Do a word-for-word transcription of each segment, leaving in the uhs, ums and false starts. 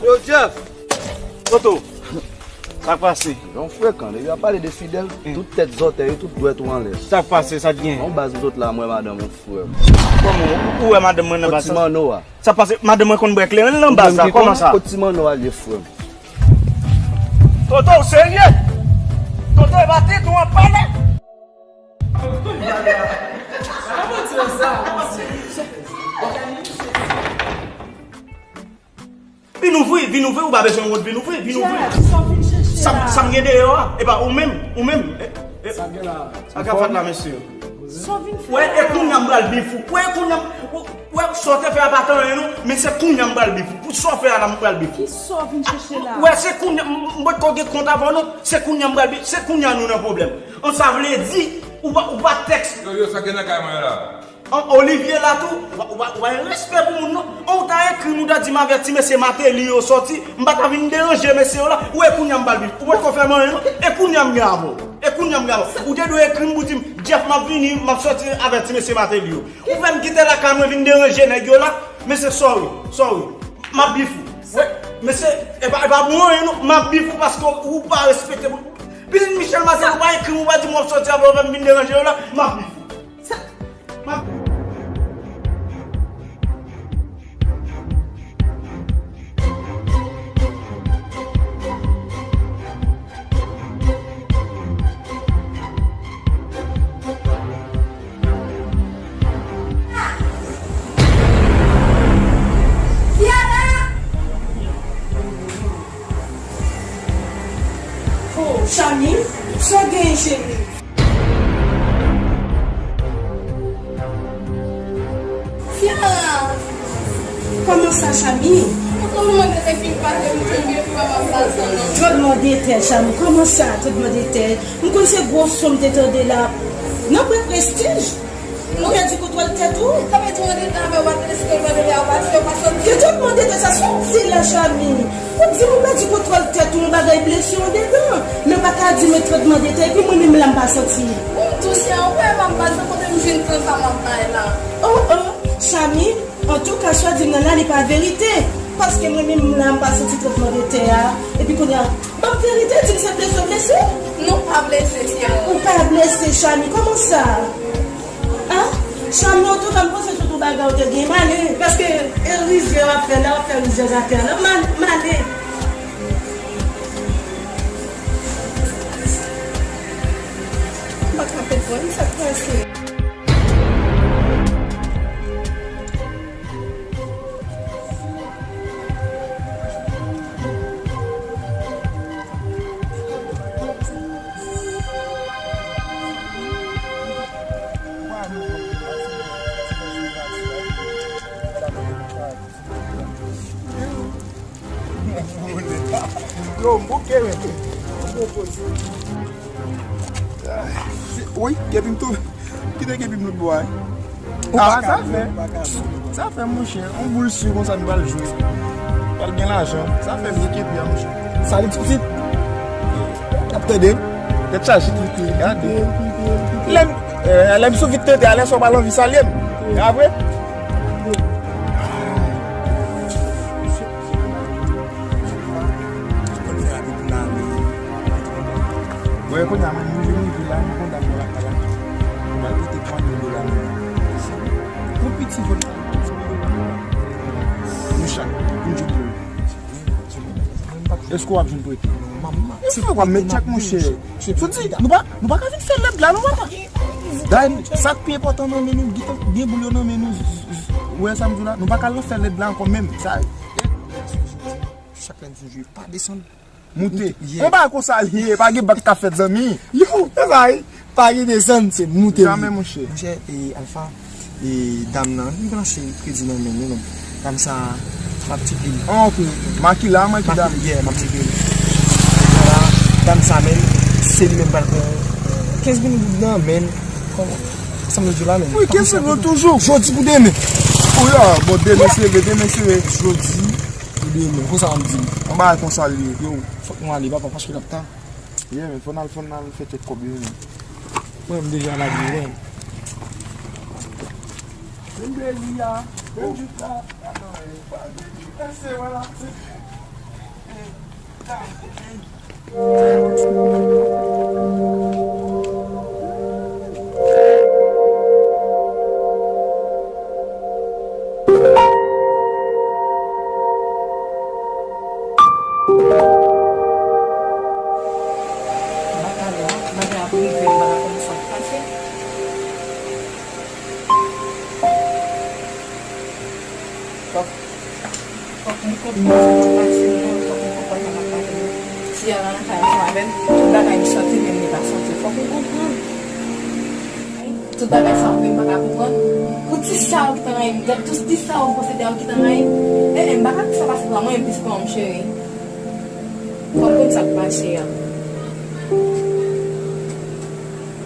Yo, Jeff! Toto! Sa k pase? Yon frekan, depi w ap pale de Fidel, tout tèt zòtèy ou, tout dwèt ou anlè. Sa k pase, sa k gen? Yon baz m sot la, mwen madanm yon frè m. Kòman ou wè madanm mwen nan baz sa? Kot ti manno a? Sa k pase, madanm mwen konn bwè kleren nan baz sa, kòman sa? Kot ti manno a ye frè m? Toto, ou serye? Toto, e pa tete w ap pale? Vin ouvri, vin ouvri, ou pa bezwen wont, vin ouvri, vin ouvri. Sa, sa m gen deyò a, e pa ou menm, ou menm. E, e, sa k ap fèt la, mesye? Wè, e kounye a m pral bif ou. Wè, e kounye a m, wè, sa w te fè a pa t anyen non, men se kounye a m pral bif ou. Pou sa w fè a la, m pral bif ou. Ki sa w vin chèche la? Wè, se kounye a, m, m potko gen kont avè w non, se kounye a m pral bif, se kounye a nou nan pwoblèm. An sa vle di, ou pa, ou pa tèks. Yo, yo, sa gen nan kay mwen la? An, Olivier la tou, ou pa, ou pa, ou pa gen respè pou moun non. An, ou ta ekri m, ou ta di m avèti mesye Martelly yo sòti, m pa ta vin deranje mesye yo la. Ou e kounye a m pral bif. Ou potko fè m anyen non. E kounye a m gen avè w. E kounye a m gen avè w. Ou te dwe ekri m pou di m, Jeff, m ap vini, m ap sòti avèti mesye Martelly yo. Ou fè m kite lakay mwen vin deranje nèg yo la. Mesye, sorry, sorry. M ap bif ou. Wè, mesye, e pa, e pa bon anyen non. M ap bif ou paske ou pa respekte moun. Pitit Michel Martelly, ou pa ekri m, ou pa di m w ap sòti avè w, fè m vin deranje yo la. M ap bif ou. Sa. M ap Oh, Chami, sa w genyen, cheri? Kiara! Kòman sa, Chami? Mwen konn mande te fin pase, m tonbe pou mwen, m ap pase non. Trembleman de tè, Chami, kòman sa, trembleman de tè? M konn se gwo son m te tande la. Nan pran prestij. Ou pèdi kontwòl tèt ou? Sa fè trembleman de tè avè w, pa t reske trembleman de tè a pase, ou pa santi? Ki trembleman de tè sa, sa w di la, Chami? Ou di m ou pèdi kontwòl tèt ou, yon bagay blese w andedan. Men w pa ka di m trembleman de tè, epi mwen menm la m pa santi. Ou m touche an, ou wè m ap pase, kote m jwenn tan sa m ap bay la? Oh, oh, Chami, antouka, sa w di m nan la, li pa verite. Paske mwen menm la, m pa santi trembleman de tè a. Epi kounye a, ban m verite, di m se blese w blese? Non, pa blese, Kiara. Ou pa blese, Chami, kòman sa? A? Chami, antouka, m panse se tout bagay ou te gen, m ale. Paske e rizyè w ap fè la, w ap fè rizyèz atè la. M al-, m ale. M pa ka konprann sa k pase. Yo, m bouke, men. Woy, kepi m tou. Kite kepi m lòt bò a. Ou pa ka fè. Sa fè, monchè, yon boul si konsa nou pral jwe. Pral gen lajan. Sa fè vye kepi a, monchè. Salut tout de suite. N ap tande. Tèt chaje. Gade. Lè m, eh, lè m sou vit tete, alè sa w pral anvi salye m. E apre? Konn fè rapid pou n ale. Bon, e kounye a, mwen, nou vin rive la, nou konn dakò lakay la. Nou pral pote twa mil dola nou. Pou piti vòt la, nou chak, nou jwenn pou nou. Èske w ap jwenn prete? Manman. Yon fwa w ap met tchèk, monchè. Soti, nou pa, nou pa ka vin fè lèd la, non, papa. Dayè, sa k pi enpòtan nan men nou, gen, gen boul yo nan men nou. Ou wè sa m di w la? Nou pa ka al nan fè lèd la ankò menm. Sa, chak lè n fin jwe, pa desann. Moute. Yeah. Yon bagay konsa li ye, pa gen bak k ap fèt, zanmi. Yo, e bay, pa gen desann, se moute li ye. Jamè, monchè. Monchè, e, Alpha, e, dam nan, li branche kredi nan men nou, non. Dam sa, m ap tcheke li. Ah, ok. Makila, Makila. Maki-, yeah, m ap tcheke li. Vwala, dam sa, men, se li menm pral pran kenz mil goud nan men, kòman? Sa m di w la, men. Wi, kenz mil goud toujou. Jodi pou demen. Wi, ah, bon, demen sere, demen sere. Jodi. Ebyen, men, konsa w ap di m. Yon bagay konsa l ye, yo. Fòk nou ale, papa, paske n ap ta. Yeah, men, fò n al, fò n al fè tchèk kòb yo, men. Mwen, m deja lage, men. Menm dezi a, menm jis la. Atann, men, pa vle di, èske, vwala, se Batalè a, malgre ap rive, m pa ka konn sa k pase. Fòk, fòk m konprann sa k ap pase m nan, fòk m konprann sa k ap pase m nan. Tiya la nan kay ansanm avè m, tout bagay m santi, men m li pa santi. Fòk m konprann. Tout bagay sa yo m pa ka konprann. Pou ti sa yo ki t anrayi m, gad tout ti sa yo m posede a yo ki t anrayi m. E, e, m pa ka kite sa pase pou mwen, menm plis pou mwen, cheri. Fòk m konn sa k pase a.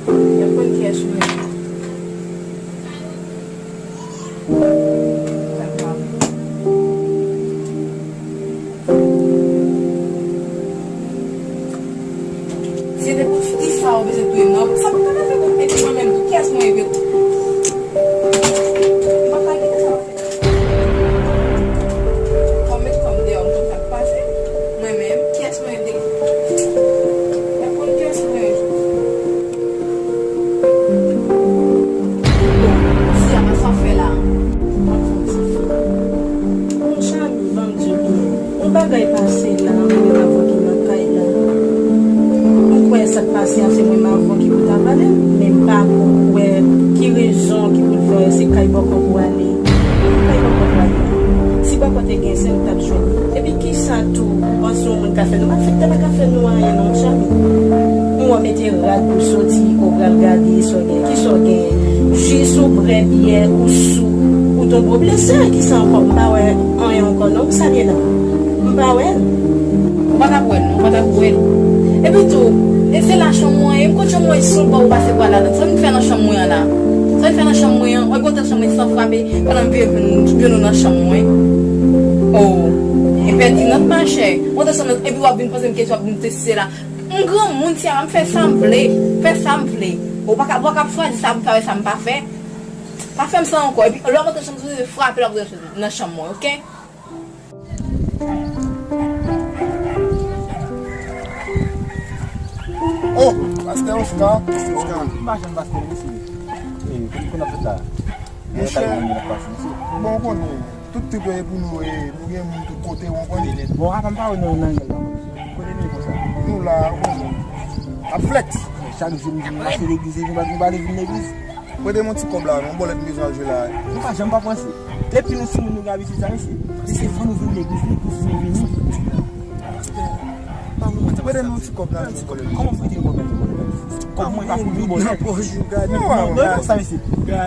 Y ap konn kiyès mwen ye. Se de pou ti sa ou bezwen touye m nan. Sa pou ta fè pou mete mwen menm tou. Kiyès mwen ye? Mwen pa kite sa pase. Fò m met kò m deyò, m konn sa k pase. Mwen menm, kiyès mwen ye? Y ap konn kiyès mwen ye. Bon, Siya, sa w fè la? M ap fè yon ti fi. Bon, Chami, ban m di w byen. Yon bagay pase la, mwen menm avè w ki nan kay la. M kwè sa k pase a, se mwen menm avè w ki pou ta pale, men m pa kwè ki rezon ki pou l fè se kay bòkò pou ale. Kay bòkò pou ale. Si bòkò te gen sèl, l t ap jwenn li. Epi kisa tou, ou panse yon moun ka fè nou? M ap fè, ta pa ka fè nou anyen non, Chami. M wè w mete rad pou soti, ou pral gade sa w gen. Kisa w gen? Jis ou bwè byè, ou sou, ou tonbe, ou blese. Kisa ankò? M pa wè anyen ankò non. Kisa l ye la? M pa wè l. Ou pa t ap wè l non, ou pa t ap wè l. Epi tou, e se la chanm mwen ye, m konn chanm mwen se yon bò ou pase pral ladan. Sa w vin fè nan chanm mwen an la? Sa w vin fè nan chanm mwen an? Ou ap monte nan chanm mwen san frape pandan m veye vin, vin nou nan chanm mwen? Oh, enpètinant machè. Monte nan chanm mwen, epi w ap vin poze m kesyon, w ap vin teste la. M granmoun, Tiara, m fè sa m vle, fè sa m vle. Ou pa ka, ou pa ka chwazi sa m fè avèk sa m pa fè. Pa fè m sa ankò. Epi, lè w ap monte nan chanm, se frape l ap nan chanm mwen, oke? Oh, pastè Oscar. Pastè Oscar. M pa janm pastè, mesye. Eh, kote n ap fèt la? Monchè, bon, ou konnen, tout trip yo e pou nou, e, nou gen moun tout kote, ou konprann? Bon, apa m pa wè nou nan angle la, mesye. Kote nou ye konsa? Nou la, ou konprann. Ap flex. Chak jou m di m mache legliz, e nou pa, nou pa vle vin legliz. Prete m yon ti kòb la, non, bòlèt m bezwen al jwe la. Nou pa janm pa panse. Depi nou timoun nou gen abitid sa, mesye. Mesye, fò nou vin legliz, legliz nou vini. Prete m yon ti kòb la, non, bòlèt. Kòman m prete yon kòb la, non, bòlèt? Kòb mwen pa pou yon bòlèt. Non, non, non, sa, mesye.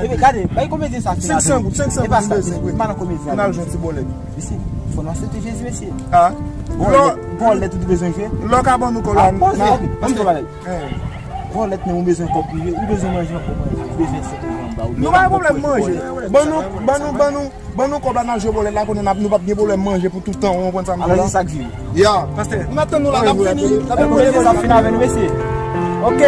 Epi, gade, bay konbyen sa fè la? Senk san goud, senk san goud, m bezwen, wi. E pa nan konbyen sa. N al jwenn ti bòlèt. Mesye, fò nou aksepte Jezi, mesye. Ah. Bòlèt, bòlèt ou te bezwen jwe? Lè w ka ban nou kòb la. Ah, poze, ok, ban m di w bagay. Bòlèt, men ou bezwen kòb prive, ou bezwen manje, ou bezwen sèt manje anba, ou bezwen pòch manje. Nou pa gen pwoblèm manje. Ban nou, ban nou, ban nou, ban nou kòb la, n al jwe bòlèt la, konnen n ap, nou p ap gen pwoblèm manje pou tout tan, ou konprann sa m di la? Alò, se sa k di. Ya. Pastè, n ap tann nou la, n ap vini, n ap vini. N ap vini, n ap vini avè nou, mesye. Ok.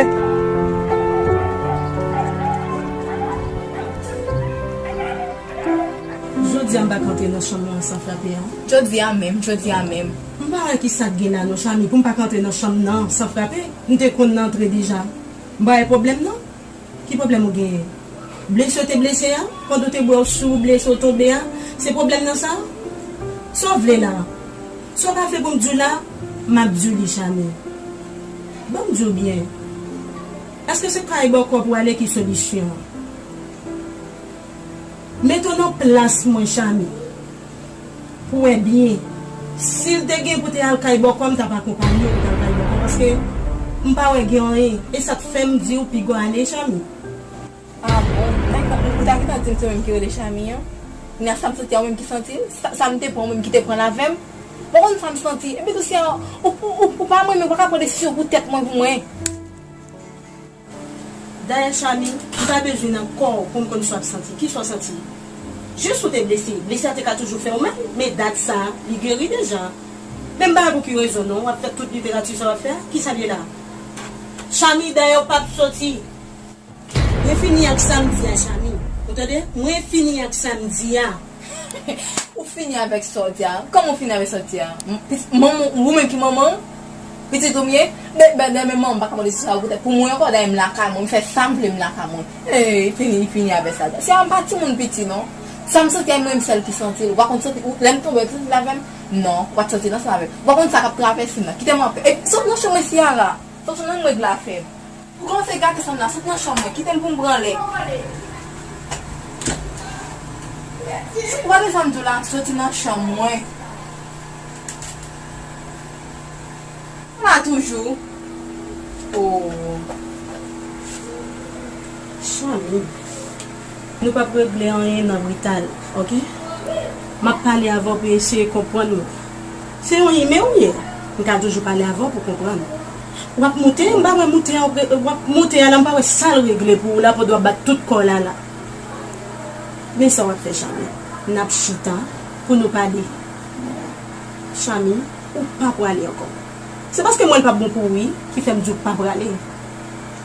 Jodi a m pa ka antre nan chanm nan san frape a. Jodi a menm, jodi a menm. M pa wè ki sa k gen la non, Chami, pou m pa ka antre nan chanm nan san frape. M te konn antre deja. M pa wè pwoblèm nan. Ki pwoblèm ou genyen? Blese w te blese a? Pandan w te bwè, w sou, w blese, w tonbe a? Se pwoblèm nan sa? Sa w vle la? Sa w pa vle pou m di w la? M ap di w li, Chami. Ban m di w byen. Èske se kay bòkò pou ale ki solisyon an? Mete w nan plas mwen, Chami, pou w wè byen. Si l te gen pou te al kay bòkò, m t ap akonpanye w pou te al kay bòkò, paske m pa wè gen anyen. E sa k fè m di w piga ale, Chami. Ah bon, m ta gentan, ou ta gentan di m se ou menm ki rele Chami an. Kounye a sa m santi a ou menm ki santi l, sa, sa m te pran ou menm ki te pran l avè m. Bon, konn sa m santi. Epi tou si a, ou, ou, ou, ou pa mwen menm, ou pa ka pran desizyon pou tèt mwen, pou mwen. Dayè, Chami, m pa bezwen nan kò w pou m konn sa w ap santi. Kisa w santi? Jis ou te blese. Blese a te ka toujou fè w mal, men dat sa a, li geri deja. Men m pa wè pou ki rezon non, w ap fè tout literati sa w ap fè a. Kisa l ye la? Chami, dayè w p ap soti. Mwen fini ak sa m di a, Chami. Ou tande? Mwen fini ak sa m di a. Ou fini avèk sa w di a. Kòman ou fini avèk sa w di a? M- pis- Manman, ou menm ki manman m? Pitit ou m ye? Be- be- Dayè menm manman m pa ka mande sou sa poutèt pou mwen ankò, dayè m lakay mwen, m fè sa m vle, m lakay mwen. Ey, fini, fini avèk sa. Se a m pa timoun piti non. Sa m santi a, mwen m sèl ki santi l. Ou pa konn santi, ou- lè m tonbe, ou santi l avè m? Non, ou pa t santi l ansanm avè m. Ou pa konn sa k ap travèse m nan. Kite m anpè. E sot nan chanm mwen, Ciara. Sot nan mwen, glafè. Ou kòmanse gate sa m la, sot nan chanm mwen, kite m pou m pran lè. Ou pa tande sa m di w la, soti nan chanm mwen. La toujou. Oh. Chami. Nou p ap regle anyen nan, Brital, oke? M ap pale avè w pou eseye konprann mwen. Se yon imen ou ye. M ka toujou pale avè w pou konprann. W ap moute, m pa wè moute a, w ap moute a la, m pa wè sa l regle pou ou la, pandan w ap bat tout kò w la la. Men sa w ap fè, Chami. N ap chita pou nou pale. Chami, ou pa prale ankò. Se paske m wè l p ap bon pou ou wi, ki fè m di w pa prale.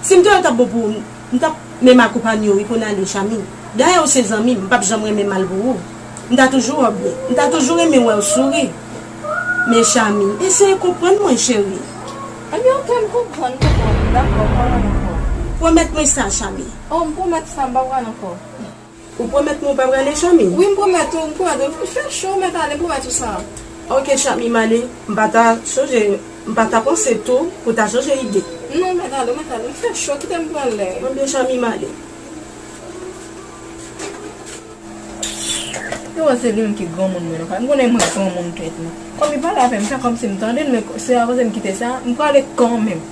Si m te wè l t ap bon pou ou, m t ap menm akonpanye w wi pou n ale, Chami. Dayè, ou se zanmi m, m p ap janm renmen mal pou ou. M ta toujou wè w byen. M ta toujou renmen wè w souri. Men, Chami, eseye konprann mwen, cheri. Ebyen, oke, m konprann, m konprann. Dakò, m pa prale ankò. Pwomèt mwen sa, Chami. Oh, m pwomèt sa, m pa prale ankò. Ou pwomèt mwen ou pa prale, Chami? Wi, m pwomèt ou, m pwomèt ou. Fè cho, mèt ale, m pwomèt ou sa. Oke, Chami, m ale. M pa ta chonje, m pa ta panse tou pou ta chanje ide. Non, mèt ale, mèt ale. M fè cho, kite m pran lè. Ebyen, Chami, m ale. Yo wè se li menm ki granmoun mwen nan kay. M konnen mwen granmoun tèt mwen. Kòm li pale avè m, fè kòmsi m tande l, men se akoz m kite sa, m prale kanmenm.